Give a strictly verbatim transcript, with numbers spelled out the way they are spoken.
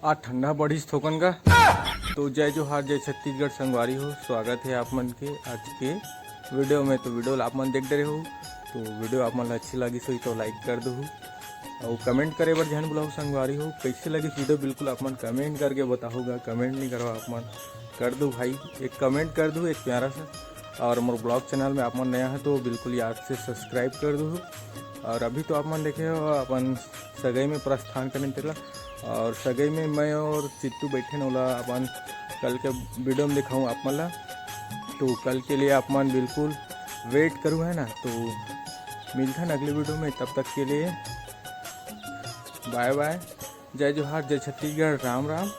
आज ठंडा बढ़िस थोकन का। तो जय जोहार, जय छत्तीसगढ़ संगवारी हो, स्वागत है आप मन के आज के वीडियो में। तो वीडियो ला आप मन देख डरे हो, तो वीडियो आप मन ला अच्छी लगिस होही तो लाइक कर दू, और कमेंट करे बर झन भुलाहू संगवारी हो। कैसे लगिस वीडियो बिल्कुल आप मन कमेंट करके बताहू गा, कमेंट नहीं करवा आप मन, कर दू भाई, एक कमेंट कर दू एक प्यारा सा। और मोर ब्लॉग चैनल में आप मन नया है तो बिल्कुल याद से सब्सक्राइब कर दू। और अभी तो आप मन देखे हो अपन सगाई में प्रस्थान करें तेला, और सगाई में मैं और चित्तू बैठे न, ओला अपन कल के वीडियो में दिखाऊँ आप मन ला। तो कल के लिए आप मन बिल्कुल वेट करू, है ना। तो मिलथन अगले वीडियो में, तब तक के लिए बाय बाय, जय जोहार, जय छत्तीसगढ़, राम राम।